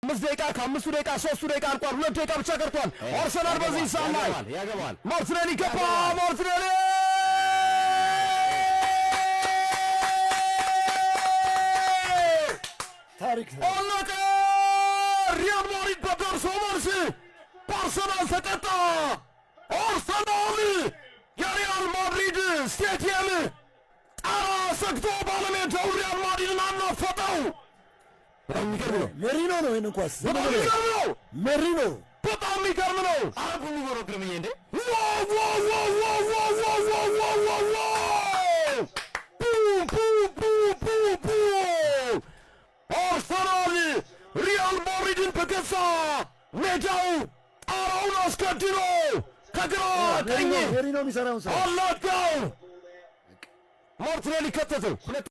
5 ደቂቃ፣ ከአምስቱ ደቂቃ ሶስቱ ደቂቃ አልቋል። 2 ደቂቃ ብቻ ቀርቷል። አርሰናል በዚህ ሰዓት ላይ ያገባዋል። ማርቲኔሊ ገባ። ማርቲኔሊ! ታሪክ አለቀ። ሪያል ማድሪድ በደርሶ መልስ በአርሰናል ተቀጣ። አርሰናል የሪያል ማድሪድ ስቴዲየም ጣራ ሰግቶ ባለሜዳው ሪያል ማድሪድን አናፈጠው። በጣም የሚገርም ነው። ሜሪኖ ነው ይህንን ኳስ በጣም የሚገርም ነው። ሜሪኖ። በጣም የሚገርም ነው። አረቡ የሚጎረግርምዬ እንዴ! Wow, wow, wow, wow, wow, wow, wow, wow, wow, wow! ቡም ቡም ቡም ቡም ቡም! አርሰናል ሪያል ማድሪድን በገዛ ሜዳው ጣራውን አስከድኖ ከግራ ቀኝ ሜሪኖ የሚሰራውን ስራ አላጋው። ማርቲኔሊ ከተተው። ሁለት